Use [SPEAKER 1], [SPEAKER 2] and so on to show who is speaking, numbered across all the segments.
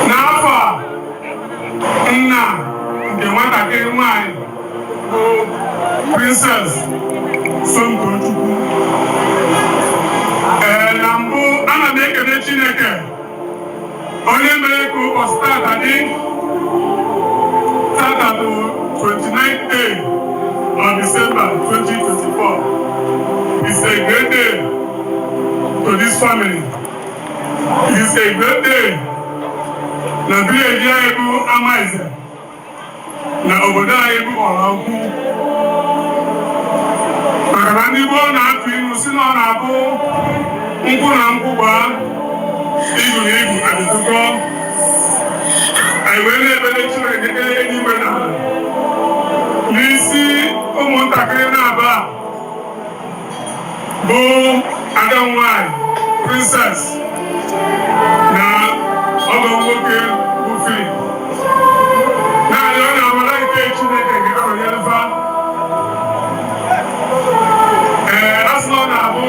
[SPEAKER 1] N'afọ a, nna nke nwatakịrị nwanyị bụ Princess Somtochukwu. Ee, na mbụ, ana m ekele Chineke onye mere ka ụbọchị tata dị. Tata bụ 29th day of December 2024. It's a great day to this family. It is a great day na village anyị bụ Amaize, na obodo anyị bụ Ọhaukwu, maka na ndị gboo na-atụ ilu si na ọ na-abụ nkwụ na nkwụ gbaa, igu na igu adịtụkọ. Anyị wee na-ekpere Chineke kere eluigwe na ala n'isi ụmụntakịrị na-aba bụ ada nwanyị Princess na ọgọ nwoke bụ Philip. Naanị ọ na-amara nke Chineke ga-anọnyere fa. Ee, a sị na ọ na-abụ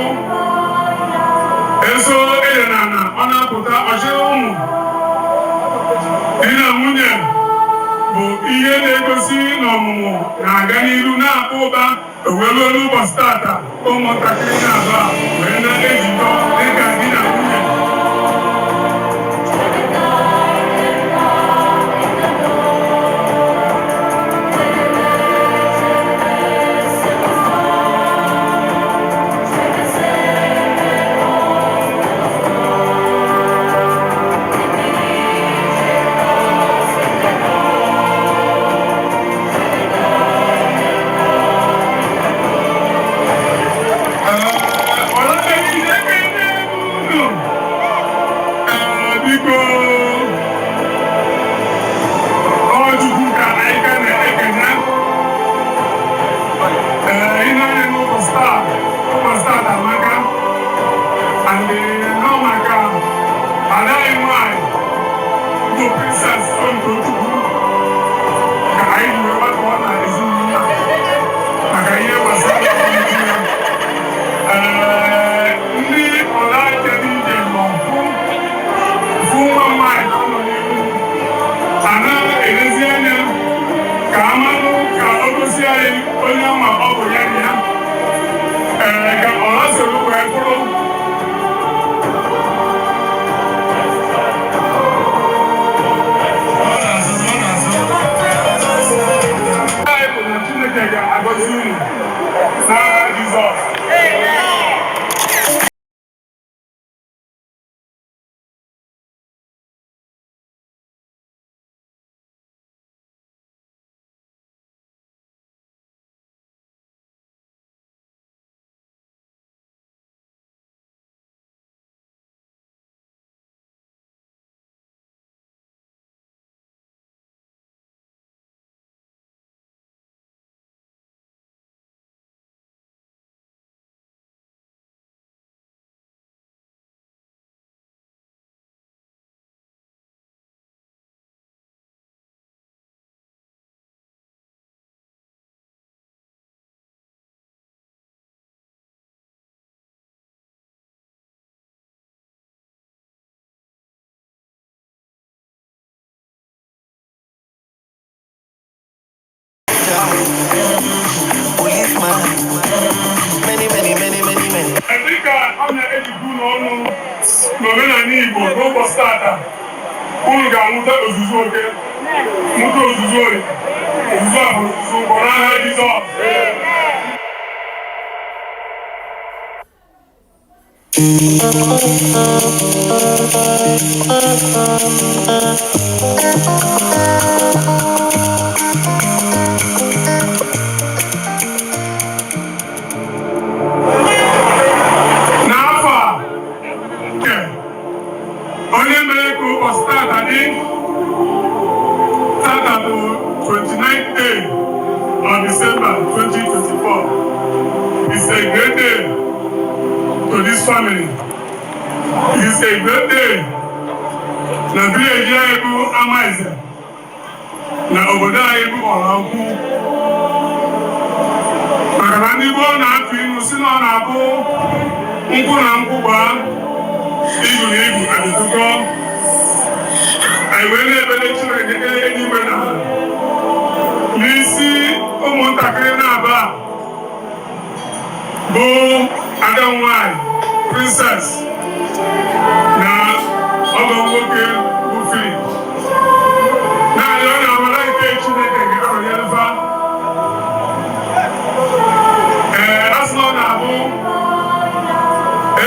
[SPEAKER 1] eso ede na ana ọ na-apụta ọchịrị. Ụmụ di na nwunye bụ ihe na-egosi na ọmụmụ na-aga n'iru, na-akpa ụba. Wee ruo n'ụbọchị tata, ụmụntakịrị na-abụ wee na-ejikọ dịka di na nwunye. Ọlọtẹ̀yìn ekene unu. Ee, biko, ọ Chukwu ka anyị ka na-ekene. Ee, ị na-anya n'ụbọchị taa, ụbọchị taa amaka and nọ maka ada anyị nwanyị bụ Princess Somtochukwu ka anyị ji wee gbakọ na ezinụlọ a maka ihe gbasara ọmụmụ ya. Ee, ndị ọla jere ije nọ fụ nwa nwanyị ka ọ nọ n'ihu a na-elezi anya ka amanụ ka o gosi anyị onye ọma ọ bụ ya na ya. Ee, ka ọla soro wee bụrụ. Anyị bụ na Chineke ga-agọzi unu n'aha Jizọs.
[SPEAKER 2] Policeman. Many, many, many, many, many.
[SPEAKER 1] Dịka a na-ejikwu n'ọnụ n'omenala Igbo, n'ụbọchị tata unu ga-amụta ozuzu oke, mụta ozuzu ori, ozuzu abụrụ, ozuzu ụgbọ n'aha Jizọs. N'afọ a, onye mere ka ụbọchị tata dị. Tata bụ 29th day of December 2024. It's a great day to this family. It is a great day. Na village anyị bụ Amaeze, na obodo anyị bụ Ọhaukwu, maka na ndị gboo na-atụ ilu si na ọ na-abụ nkwụ na nkwụ gbaa, igu na igu adịtụkọ. Anyị wee na-ekpere Chineke kere eluigwe na ala n'isi ụmụntakịrị na-aba a, bụ ada nwanyị Princess na ọgọ nwoke bụ Philip. Naanị ọ na-amara nke Chineke ga-arụnyere fa. Ee, a sị na ọ na-abụ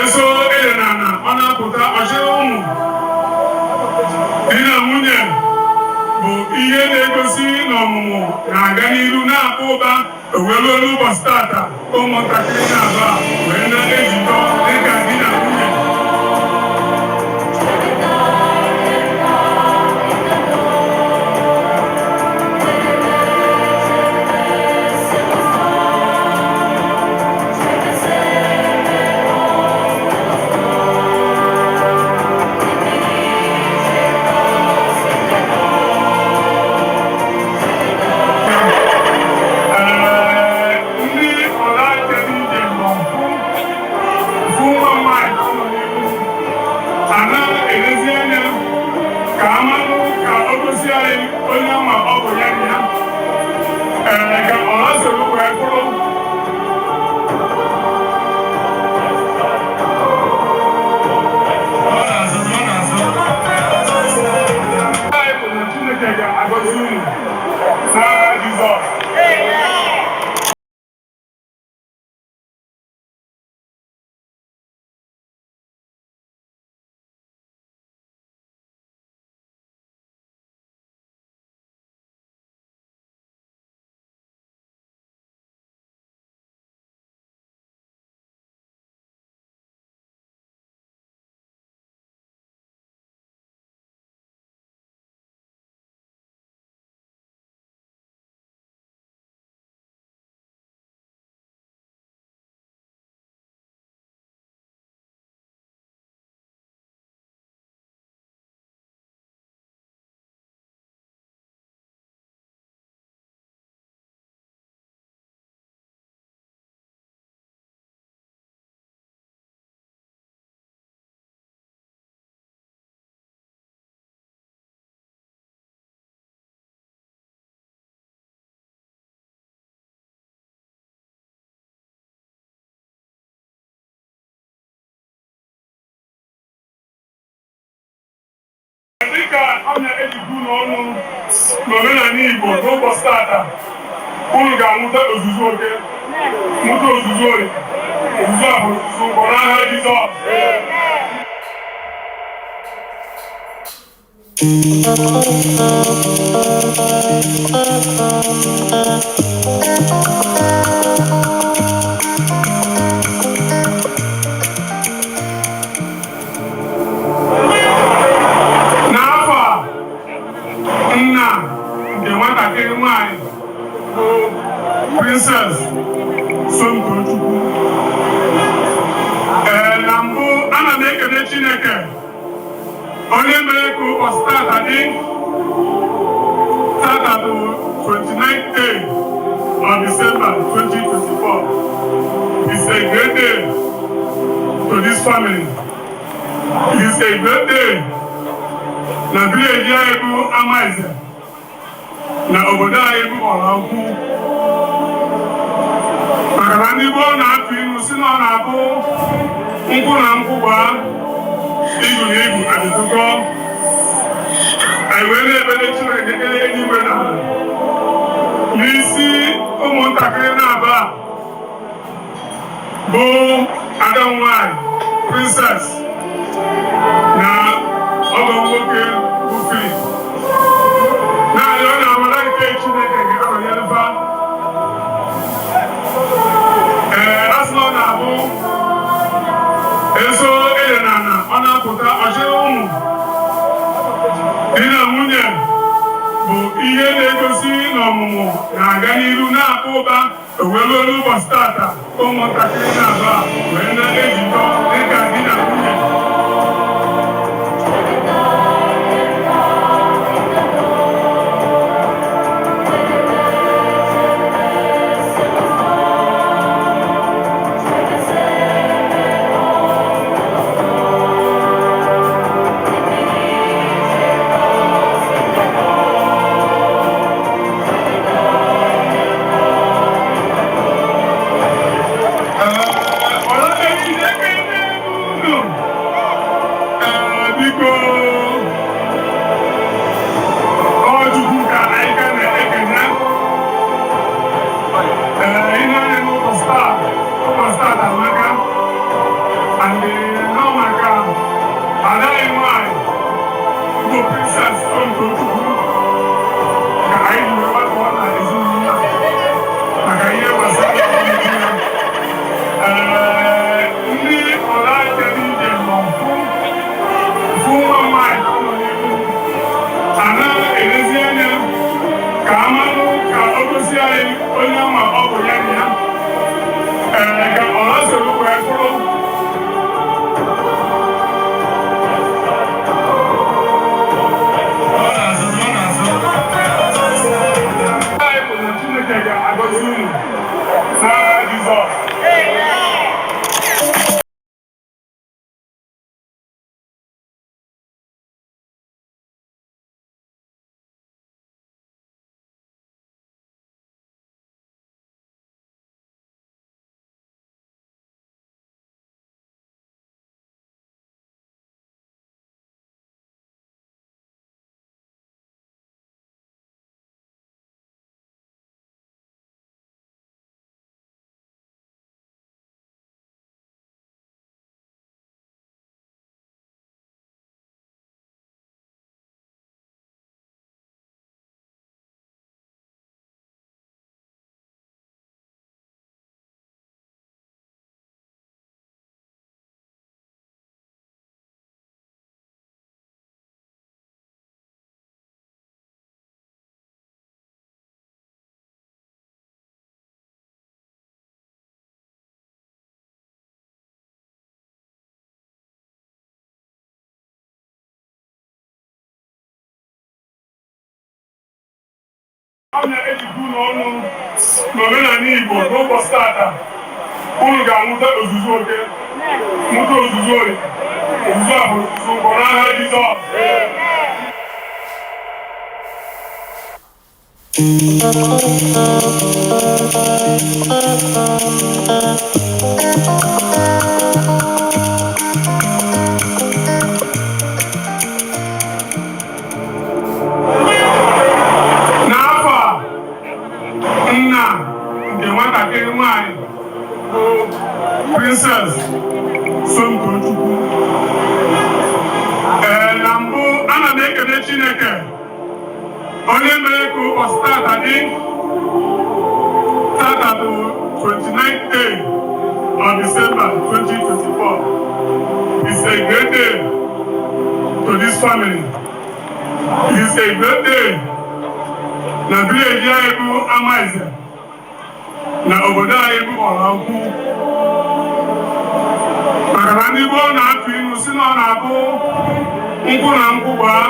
[SPEAKER 1] eso ede na ana ọ na-apụta ọchịrị ụmụ. Di na nwunye bụ ihe na-egosi na ọmụmụ na-aga n'iru na-akpa ụba wee ruo n'ụbọchị tata, ụmụntakịrị na-aba wee na-ejikọ dịka di na nwunye. Ee, ndị ọla jere ije nọ fụ nwa nwaanyị ka ọ nọ n'ihu a na-elezi anya ka amanụ ka o gosi anyị onye ama ọ bụ ya na ya. Ee, ka ọla soro wee kwụrụ. Anyị bụ na Chineke ga-agọzi unu n'aha Jizọs. Dịka ọ na-ejikwu n'ọnụ n'omenala Igbo, n'ụbọchị tata unu ga-amụta ozuzu oke, mụta ozuzu ori, ozuzu abụ, ozuzu nkwọ n'aha Jizọs. N'afọ a, nna nke nwatakịrị nwanyị bụ Princess Somtochukwu. Ee, na mbụ ana m ekele Chineke onye mere ka ụbọchị tata dị. Tata bụ 29th day of December 2024. It's a great day to this family. It is a great day na village anyị bụ Amaeze, na obodo anyị bụ Ọhaukwu, maka na ndị gboo na-atụ ilu si na ọ na-abụ nkwụ na nkwụ gbaa, igu na igu adịtụkọ. Anyị wee na-ekpere Chineke kere eluigwe na ala n'isi ụmụntakịrị na-aba a, bụ ada nwanyị Princess na ọgọ nwoke bụ Philip. Naanị ọ na-amara nke Chineke ga-arụnyere fa. Ee, a sị na ọ na-abụ eso ede na ana ọ na-apụta ọchịrị ụmụ. Di na nwunye bụ ihe na-egosi na ọmụmụ na-aga n'iru na-akpa ụba wee ruo n'ụbọchị tata, ụmụntakịrị na-aba wee na-ejikọ dịka di na nwunye. Onye ama ọ bụ ya na ya ee ka ọha soro wee kwụrụ.
[SPEAKER 2] Ọ na-azụ, ọ na-azụ.
[SPEAKER 1] Anyị bụ na Chineke ga-agọzi unu n'aha Jizọs. A na-ejikọ unu ọnụ n'omenala Igbo n'ụbọchị tata. Unu ga-amụta ozuzu oke, mụta ozuzu ori, ozuzu ahụ, ozuzu nkwọ n'aha Jizọs. N'afọ a, nna nke nwatakịrị nwanyị bụ Princess Somtochukwu. Ee, na mbụ, ana m ekele Chineke onye mere ka ụbọchị tata dị. Tata bụ 29th day of December 2024. It's a great day to this family. It is a great day na village anyị bụ Amaeze, na obodo anyị bụ Ọhaukwu, maka na ndị gboo na-atụ ilu si na ọ na-abụ nkwụ na nkwụ gbaa,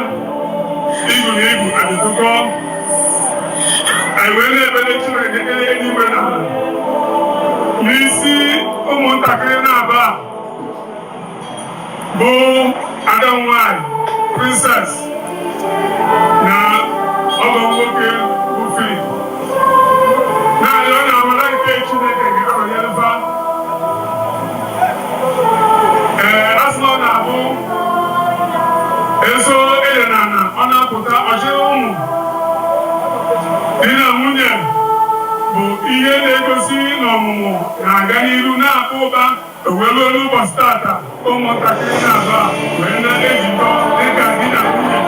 [SPEAKER 1] igu na igu adịtụkọ. Anyị wee na-ekpere Chineke ekele eluigwe na ala n'isi ụmụntakịrị na-aba a bụ ada m nwanyị Princess na ọgọ nwoke bụ Philip. Naanị ọ na-amara nke Chineke ga-anọnyere fa. Ee, a sị na ọ na-abụ eso eye na ana ọ na-apụta ọchịrị. Ụmụ di na nwunye bụ ihe na-egosi na ọmụmụ na-aga n'iru na-akpa ụba. Ewelu n'ụbọchị tata, ụmụntakịrị na-aba wee na-ejikọ dịka di na nwunye.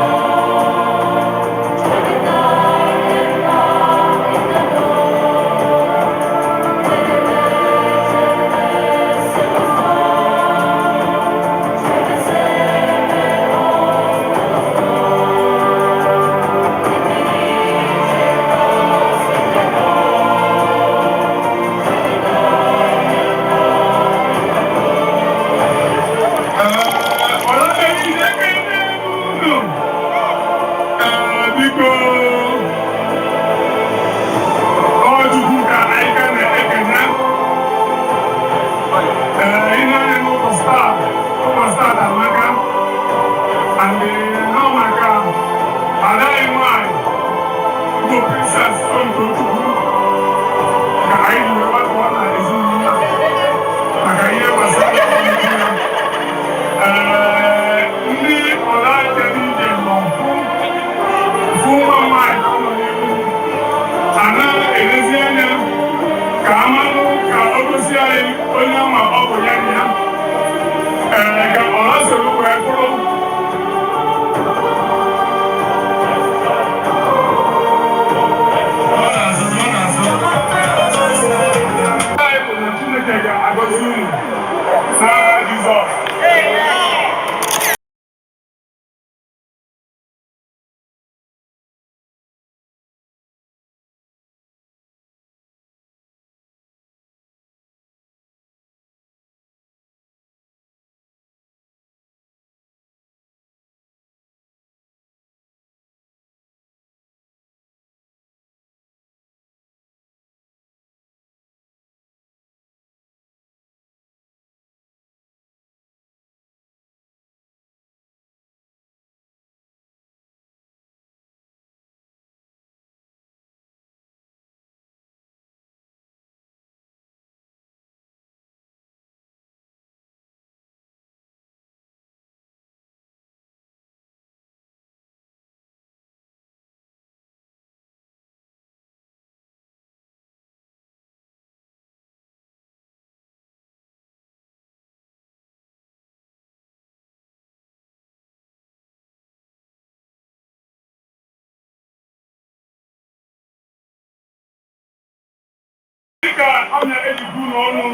[SPEAKER 1] Dịka a na-ejikọ unu ọnụ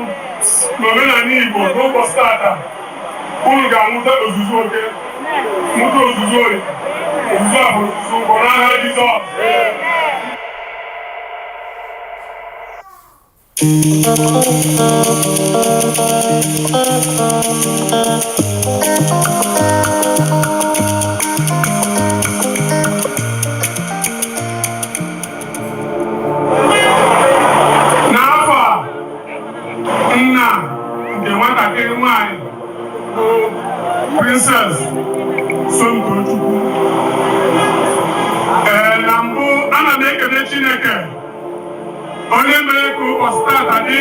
[SPEAKER 1] n'omenala Igbo n'ụbọchị tata, unu ga-amụta ozuzu oke, mụta ozuzu oyi, ozuzu ahụ, ozuzu ụgbọ n'aha Jizọs. N'afọ a, nna nke nwatakịrị nwanyị bụ Princess Somtochukwu. Ee, na mbụ, ana m ekele Chineke onye mere ka ụbọchị tata dị.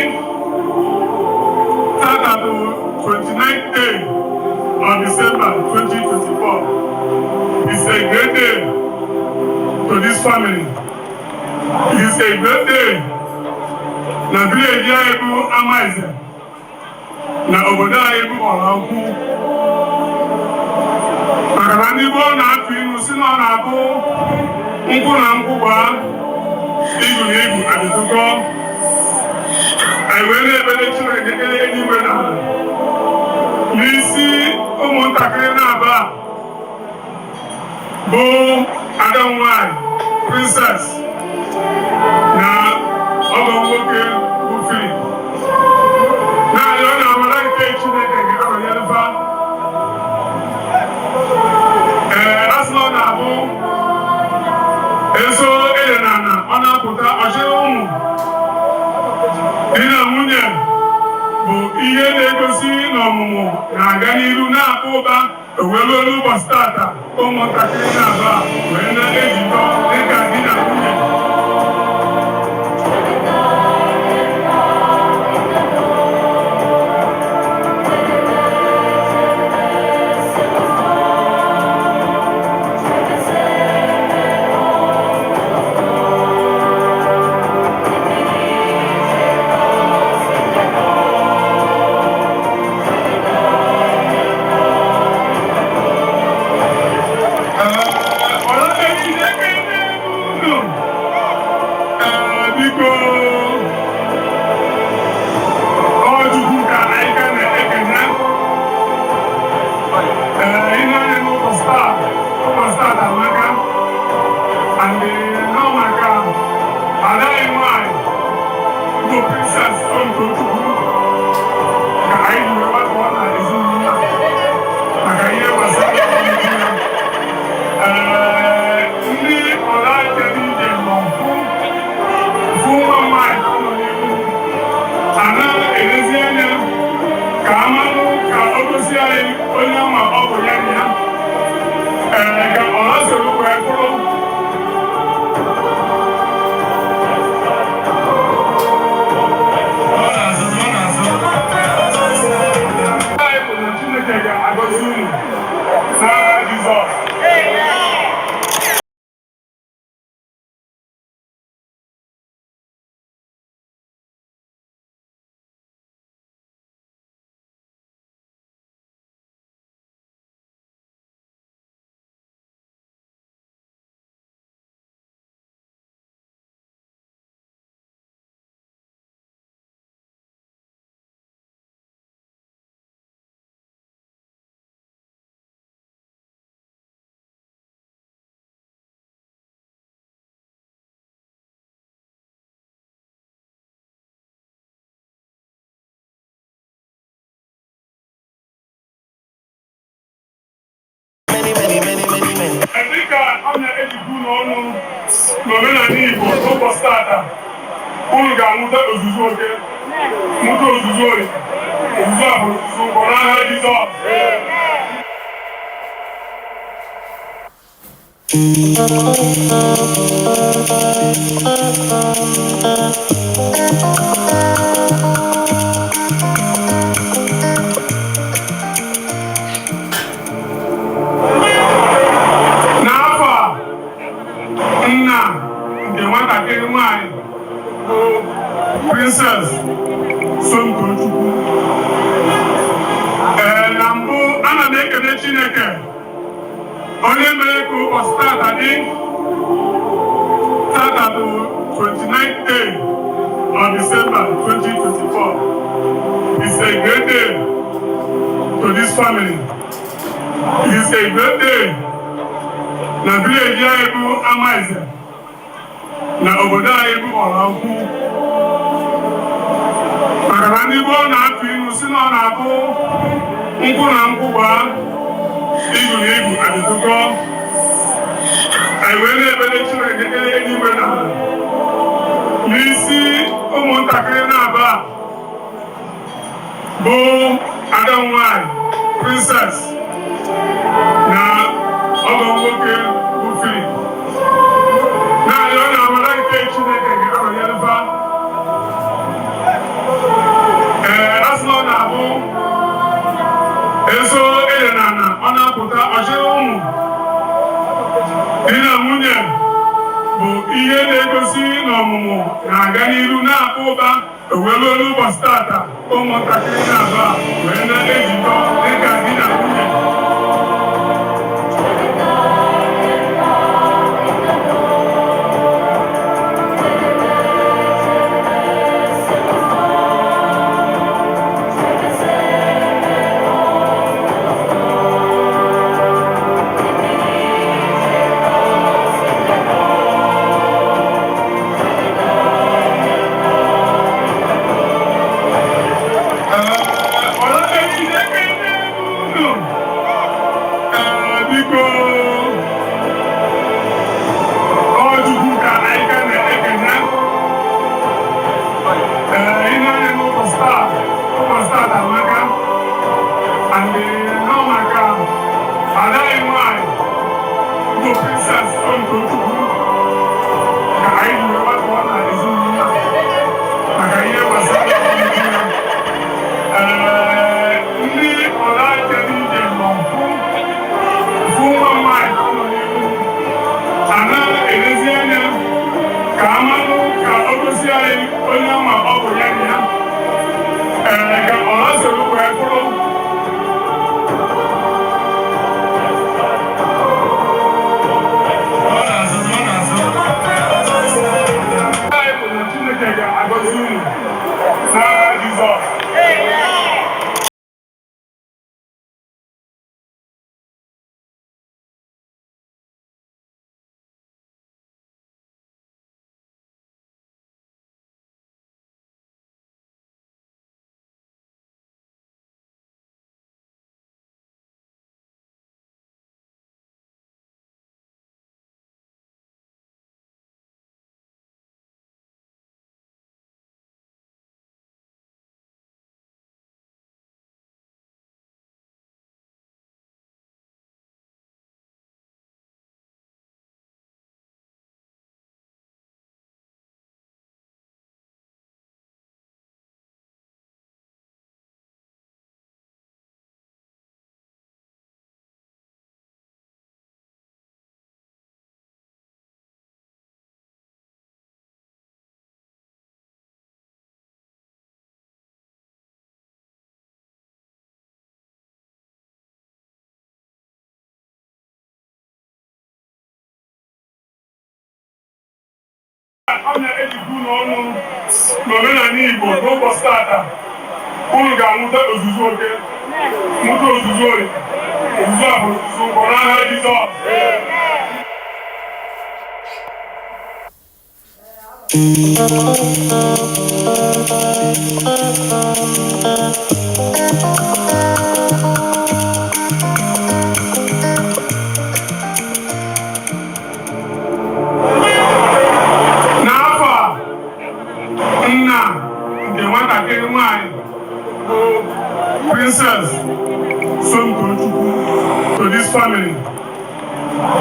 [SPEAKER 1] Tata bụ 29th day of December 2024. It's a great day to this family. It is a great day na village anyị bụ Amaize, na obodo anyị bụ Ọhaukwu, maka na ndị gboo na-atụ ilu si na ọ na-abụ nkwụ na nkwụ gbaa, igu na igu adịtụkọ. Anyị wee na-ekpere Chineke ekele eluigwe na ala n'isi ụmụntakịrị na-aba bụ ada m nwanyị Princess na ọgọ nwoke bụ Philip. Naanị ọ na-amara nke Chineke ga-anọnyere fa. Ee, a sị na ọ na-abụ eso ede na ana ọ na-apụta ọchịrị. Ụmụ di na nwunye bụ ihe na-egosi na ọmụmụ na-aga n'iru na-akpa ụba. Ewee n'ụbọchị tata, ụmụntakịrị na-aba wee na-ejikọ dịka di na nwunye. Ọlọ́dẹ. Ee, biko, ọ Chukwu ka anyị ka na-ekene. Ee, ihe anya n'ụbọchị taa, ụbọchị taa amaka and nọ maka ada anyị nwanyị bụ Princess Somtochukwu ka anyị ji wee gbakọọ na ezinụlọ a maka ihe gbasara ọmụmụ ya. Ee, ndị ọla jere ije nọ fụ nwa nwanyị ka ọ nọ n'ihu a na-elezi anya ka amalụ ka o gosi anyị onye ama ọ bụ ya na ya. Ee, ka ọla soro wee bụrụ. Anyị bụ na Chineke ga-agọzi unu n'aha Jizọs.
[SPEAKER 2] Many, many, many, many, many.
[SPEAKER 1] Dịka a na-ejikọ unu ọnụ n'omenala Igbo n'ụbọchị tata, unu ga-amụta ozuzu oke, mụta ozuzu oyi, ozuzu ahụ, ozuzu ụgbọ n'aha Jizọs. N'afọ a, nna nke nwatakịrị nwanyị bụ Princess Somtochukwu. Ee, na mbụ, ana m ekele Chineke onye mere ka ụbọchị tata dị. Tata bụ 29th day of December. Is a great day na village anyị bụ Amaeze na obodo anyị bụ Ọraukwu, maka na ndị gboo na-atụ ilu si na ọ na-abụ nkwụ na nkwụ gbaa, igu na igu adịtụkọ. Anyị wee na-ekpere Chineke kere eluigwe na ala n'isi ụmụntakịrị na-aba bụ ada m nwanyị Princess na ọgọ nwoke bụ Philip. Naanị ọ na-amara nke Chineke ga-anọnyere fa. Ee, asị na ọ na-abụ eso eye na ana ọ na-apụta ọchịrị. Ụmụ di na nwunye bụ ihe na-egosi na ọmụmụ na-aga n'iru na-akpa ụba. Ewelu n'ụbọchị tata, ụmụntakịrị na-aba wee na-ejikọ dịka di na nwunye. Ọla. Ee, biko, ọ Chukwu ka anyị ka na-ekene. Ee, ị na-anya n'ụbọchị taa, ụbọchị taa amaka and nọ maka ada anyị nwanyị bụ Princess Somtochukwu ka anyị ji wee gbakọọ na ezinụlọ a maka ihe gbasara ọmụmụ ya. Ee, ndị ọla jere ije nọ fụ nwa nwanyị ka ọ nọ n'ihu a na-elezi anya ka amanụ ka o gosi anyị onye ama ọ bụ ya na ya. Ee, ka ọla soro wee bụrụ.
[SPEAKER 2] Ọ na-azụ, ọ na-azụ.
[SPEAKER 1] Anyị bụ na Chineke ga-agọzi unu n'aha Jizọs. Ọ na-ejikọ unu ọnụ n'omenala Igbo. N'ụbọchị tata, unu ga-amụta ozuzu oke, mụta ozuzu ori, ozuzu abụ, ozuzu ụgbọ n'aha Jizọs. N'afọ a, nna nke nwatakịrị nwanyị bụ Princess Somtochukwu to this family.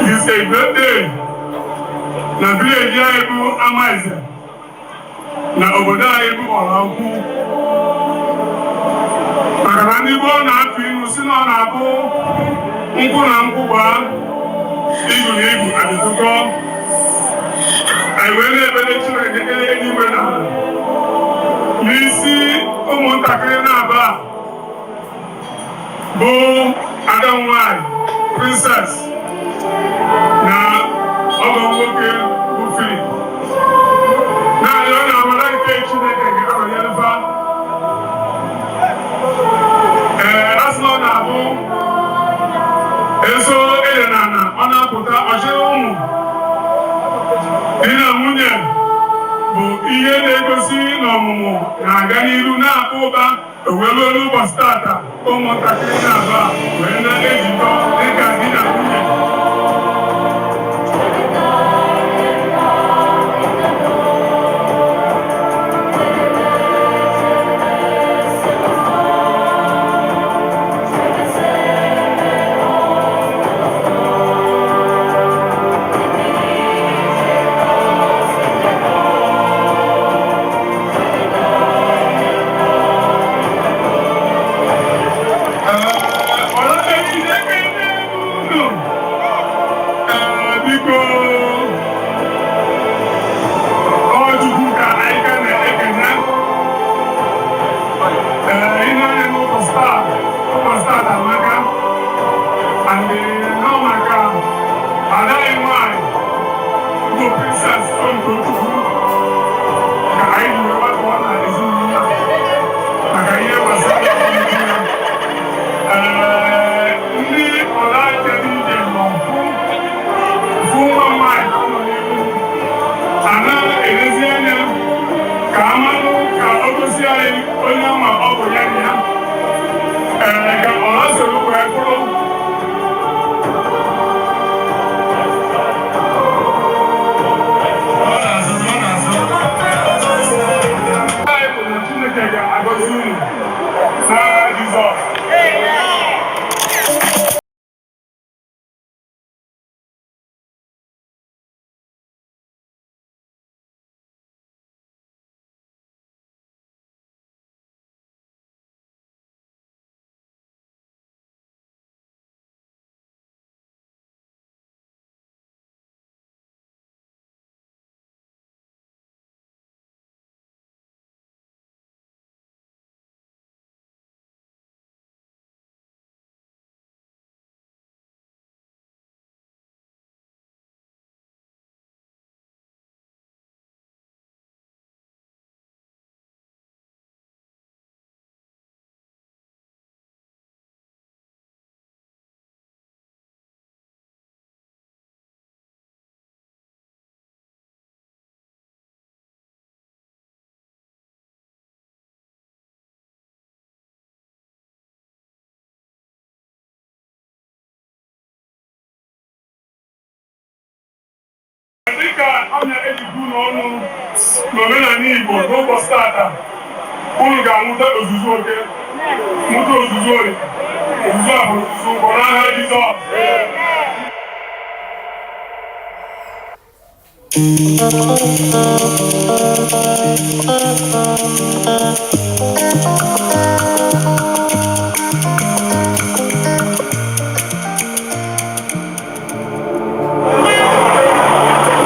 [SPEAKER 1] It is a great day na village anyị bụ Amaeze na obodo anyị bụ Ọraukwu, maka na ndị gboo na-atụ ilu si na ọ na-abụ nkwụ na nkwụ gbaa, igu na igu adịtụkọ. Anyị wee na-ekpere Chineke kere eluigwe na ala n'isi ụmụntakịrị na-aba bụ ada m nwanyị Princess na ọgọ nwoke bụ Philip. Naanị ọ na-amara nke Chineke ga-anọnyere fa. Ee, asị na ọ na-abụ Eso ede na ana ọ na-apụta ọchịrị ụmụ. Di na nwunye bụ ihe na-egosi na ọmụmụ na-aga n'iru na-akpa ụba wee ruo n'ụbọchị tata, ụmụntakịrị na-abụ a wee na-ejikọ dịka di na nwunye. Ọlọ́dẹ̀ẹ́dẹ́gbẹ̀rún. Ee, biko, ọ Chukwu ka anyị ka na-ekene. Ee, ị na-anya n'ụbọchị taa, ụbọchị taa amaka and nọ maka ada anyị nwanyị bụ Princess Somtochukwu ka anyị ji wee gbakọọ na ezinụlọ a maka ihe gbasara ọmụmụ ya. Ee, ndị ọla jere ije nọ fụ nwa nwanyị ka ọ nọ n'ihu a na-elezi anya ka amalụ ka o gosi anyị onye ama ọ bụ ya na ya. Ee, ka ọla soro wee bụrụ. Anyị bụ na Chineke ga-agọzi unu n'aha Jizọs. Dịka ọ na-ejikwu n'ọnụ n'omenala Igbo, n'ụbọchị tata unu ga-amụta ozuzu oke, mụta ozuzu ori, ozuzu abụ, ozuzu ụgwọ n'aha Jizọs.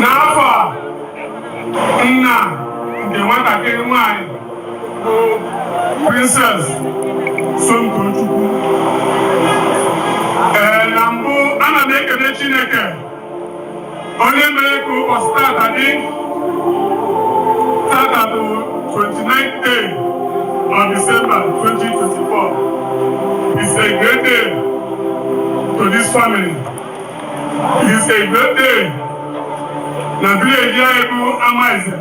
[SPEAKER 1] N'afọ a, nna nke nwatakịrị nwanyị bụ Princess Somtochukwu. Ee, na mbụ ana m ekele Chineke onye mere ka ụbọchị tata dị. Tata bụ 29th day of December 2024. It's a great day to this family. It is a great day na village anyị bụ Amaeze,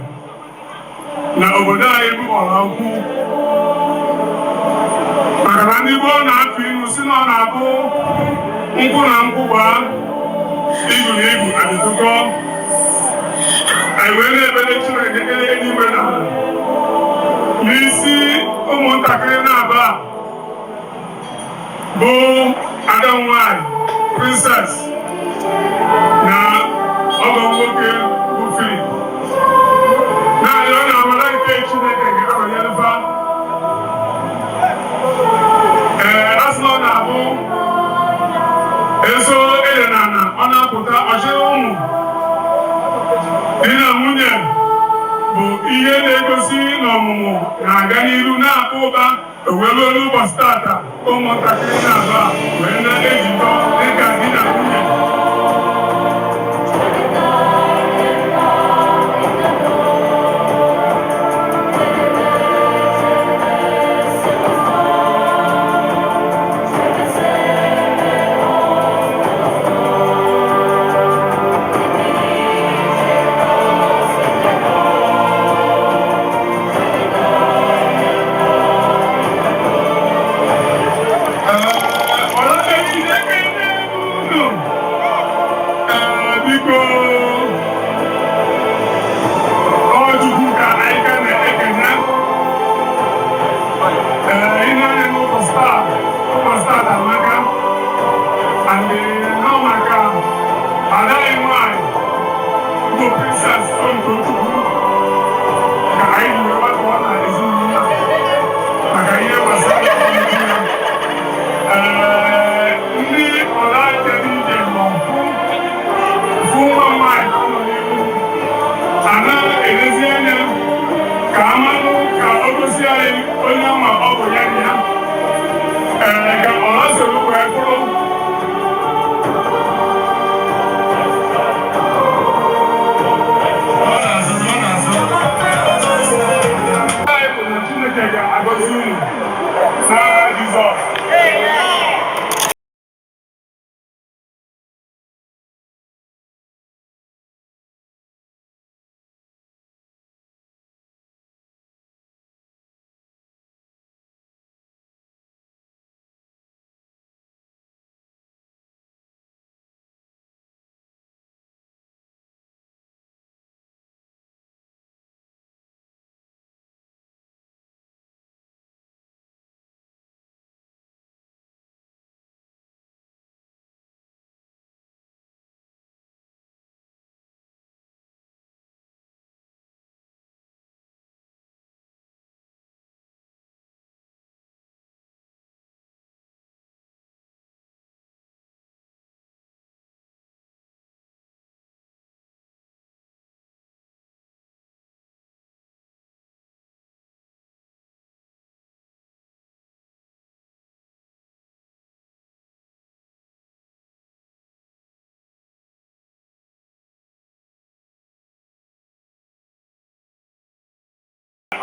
[SPEAKER 1] na obodo anyị bụ Ọhaukwu, maka na ndị gboo na-atụ ilu si na ọ na-abụ nkwụ na nkwụ gbaa, igu na igu adịtụkọ. Anyị wee na-ekpere Chineke kere eluigwe na ala n'isi ụmụntakịrị na-aba a bụ ada m nwanyị Princess na ọgọ m nwoke bụ Philip. Naanị ọ na-amara nke Chineke ga-anọnyere fa. Ee, a sị na ọ na-abụ eso ede na ana ọ na-apụta ọchịrị ụmụ. Di na nwunye bụ ihe na-egosi na ọmụmụ na-aga n'iru na-akpa ụba wee ruo n'ụbọchị tata, ụmụntakịrị na-abụ a wee na-ejikọ dịka di na nwunye. Bụ Princess Somtochukwu ka anyị ji wee gbakọọ na ezinụlọ a maka ihe gbasara ọmụmụ ya. Ee, ndị ọla jere ije nọ fụ nwa nwaanyị ka ọ nọ n'ihu a na-elezi anya ka amanụ ka o gosi anyị onye ama ọ bụ ya na ya. Ee, ka ọla soro wee bụrụ.
[SPEAKER 2] Ọ na-azụ, ọ na-azụ.
[SPEAKER 1] Anyị bụ na Chineke ga-agọzi unu n'aha Jizọs.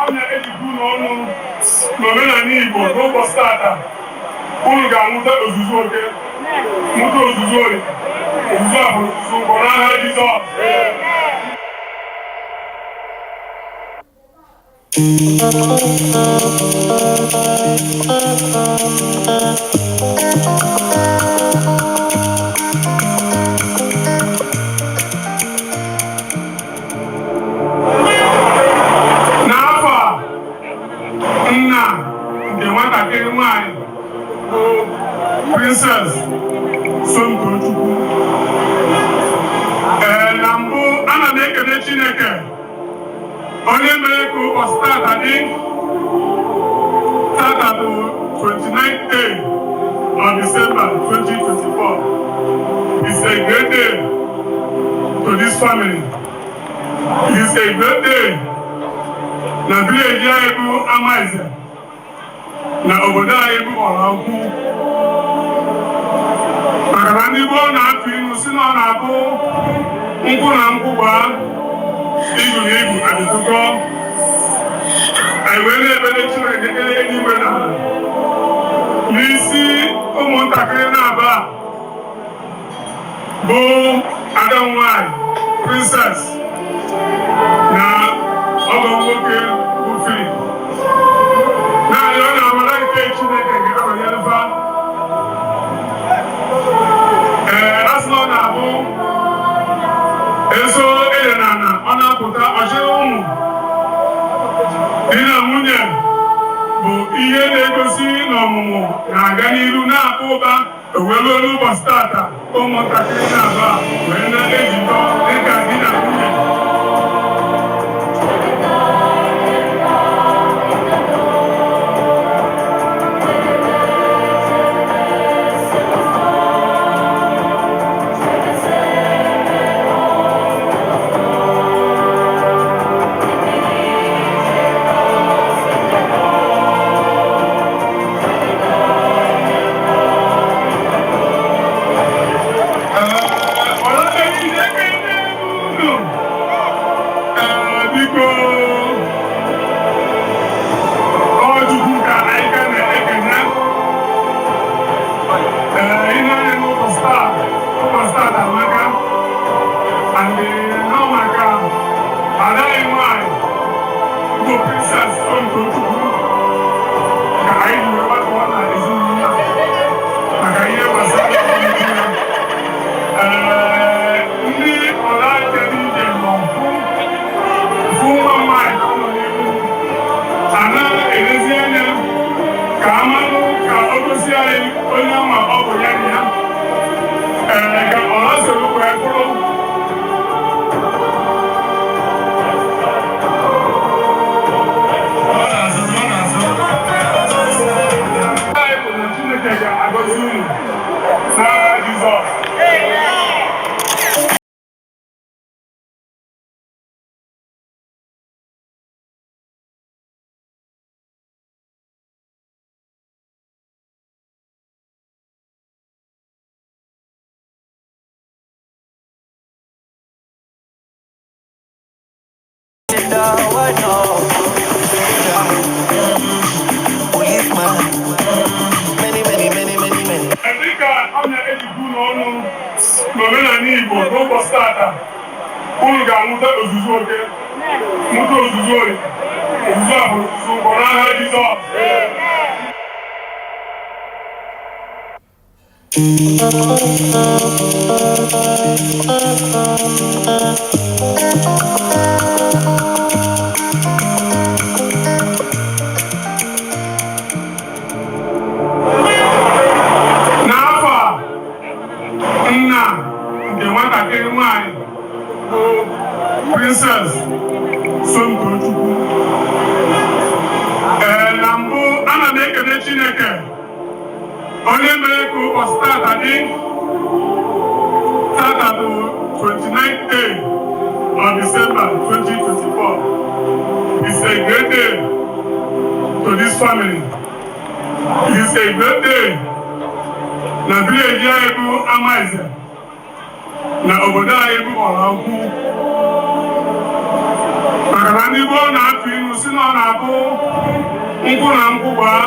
[SPEAKER 1] Ọ na-ejikọ unu ọnụ n'omenala Igbo. N'ụbọchị tata, unu ga-amụta ozuzu oke, mụta ozuzu ori, ozuzu abụrụ, ozuzu nkwọ n'aha Jizọs. N'afọ a, nna nke nwatakịrị nwanyị bụ Princess Somtochukwu. Ee, na mbụ, ana m ekele Chineke onye mere ka ụbọchị tata dị. Tata bụ 29th day of December 2024. It's a great day to this family. It's a great day na village anyị bụ Amaeze, na obodo anyị bụ Ọraukwu, maka na ndị gboo na-atụ ilu si na ọ na-abụ nkwụ na nkwụ gbaa, igu na igu adịtụkọ. Anyị wee na-ekpere Chineke kere eluigwe na ala n'isi ụmụntakịrị na-aba a, bụ ada m nwanyị Princess na ọgọ nwoke bụ Philip. Naanị ọ na-amara nke Chineke ga-abanyere fa. Ee, a sị na ọ na-abụ eso ede na ana ọ na-apụta ọchịrị. Ụmụ di na nwunye bụ ihe na-egosi na ọmụmụ na-aga n'iru na-akpa ụba. Ewee n'ụbọchị tata, ụmụntakịrị na-aba wee na-ejikọ dịka di na nwunye. Ọlọ́dẹ. Biko, ọ Chukwu ka anyị ka na-ekene. Ee, ị na-anya n'ụbọchị taa, ụbọchị taa amaka and nọ maka ada anyị nwanyị bụ Princess Somtochukwu ka anyị ji wee gbakọọ na ezinụlọ a maka ihe gbasara ọmụmụ ya. Ee, ndị ọla jere ije nọ fụ nwa nwaanyị ka ọ nọ n'ihu a na-elezi anya ka amanụ ka o gosi anyị onye ama ọ bụ ya na ya. Ee, ka ọla soro wee bụrụ.
[SPEAKER 2] Soldier, why not? Policeman. Many, many, many, many, many.
[SPEAKER 1] Dịka ọ na-ejikwu n'ọnụ n'omenala Igbo, n'ụbọchị tata unu ga-amụta ozuzu oke, mụta ozuzu ori, ozuzu ahụ, ozuzu ụgbọ n'aha Jizọs. N'afọ a, nna nke nwatakịrị nwanyị bụ Princess Somtochukwu. Ee, na mbụ, ana m ekele Chineke onye mere ka ụbọchị tata dị. Tata bụ 29th day of December 2024. It's a great day to this family. It is a great day na village anyị bụ Amaize, na obodo anyị bụ Ọraukwu, maka na ndị gboo na-atụ ilu si na ọ na-abụ nkwụ na nkwụ gbaa.